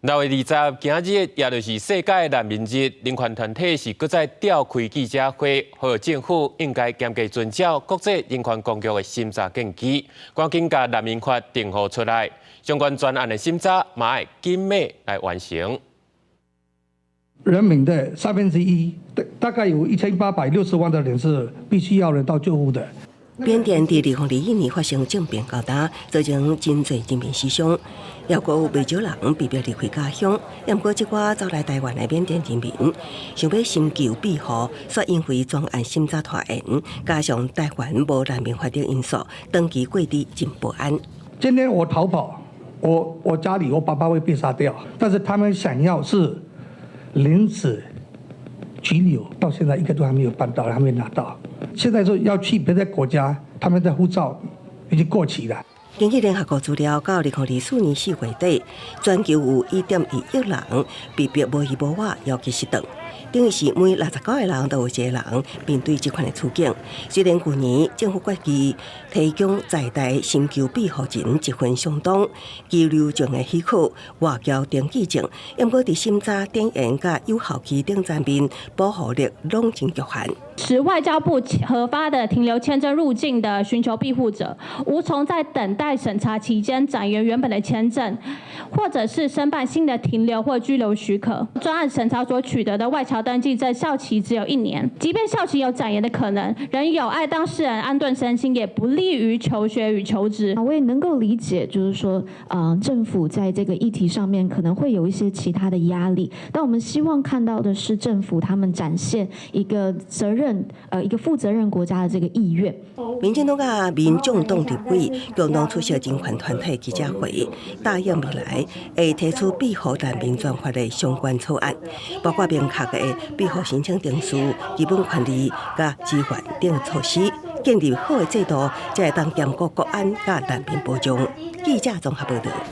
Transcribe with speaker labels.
Speaker 1: 6月20，今仔日也就是世界難民日，人權團體是閣再召開記者會，呼籲政府應該嚴格遵照國際人權公約的審查建議，趕緊共難民法定予出來，相關專案的審查嘛愛緊密來完成。
Speaker 2: 人民的三分之一，大概有1860萬的人是必須要人道救護的。
Speaker 3: 緬甸佇2021年發生政變到今，造成真濟人民死傷，猶閣有袂少人被迫離開家鄉。毋過，這寡走來台灣的緬甸人民，想欲尋求庇護，卻因為專案審查拖延，加上台灣無難民法等因素，長期過佇真不安。
Speaker 2: 今天我逃跑，我家裡我爸爸會被殺掉，但是他們想要是臨時居留，到現在一個都還沒有辦到，還沒拿到。現在說要去別的國家，他們的護照已經過期了。
Speaker 3: 根據聯合國資料，到2024年4月底，全球有1.1億人被迫無依無倚，猶記失當。等於是每69個人都有一個人面對這款的處境。雖然舊年政府決議提供在台尋求庇護人一份相當居留證的許可、外僑登記證，毋過佇審查、展延佮有效期等層面保護力攏真局限。
Speaker 4: 持外交部核發的停留簽證入境的尋求庇護者，無從在等待審查期間展延原本的簽證，或者是申辦新的停留或居留許可。專案審查所取得的外僑登記證效期只有一年，即便效期有展延的可能，仍有礙當事人安頓身心，也不利於求學與求職。
Speaker 5: 我也能夠理解，就是說，政府在這個議題上面可能會有一些其他的壓力，但我們希望看到的是政府他們展現一個責任。一個負責任國家的這個意願。
Speaker 3: 民進黨佮民眾黨立委共同出席人權團體記者會，答應未來會提出庇護難民專法的相關草案，包括明確的庇護申請程序、基本權利佮資源等措施，建立好的制度，才會當兼顧國安佮難民保障。記者綜合報道。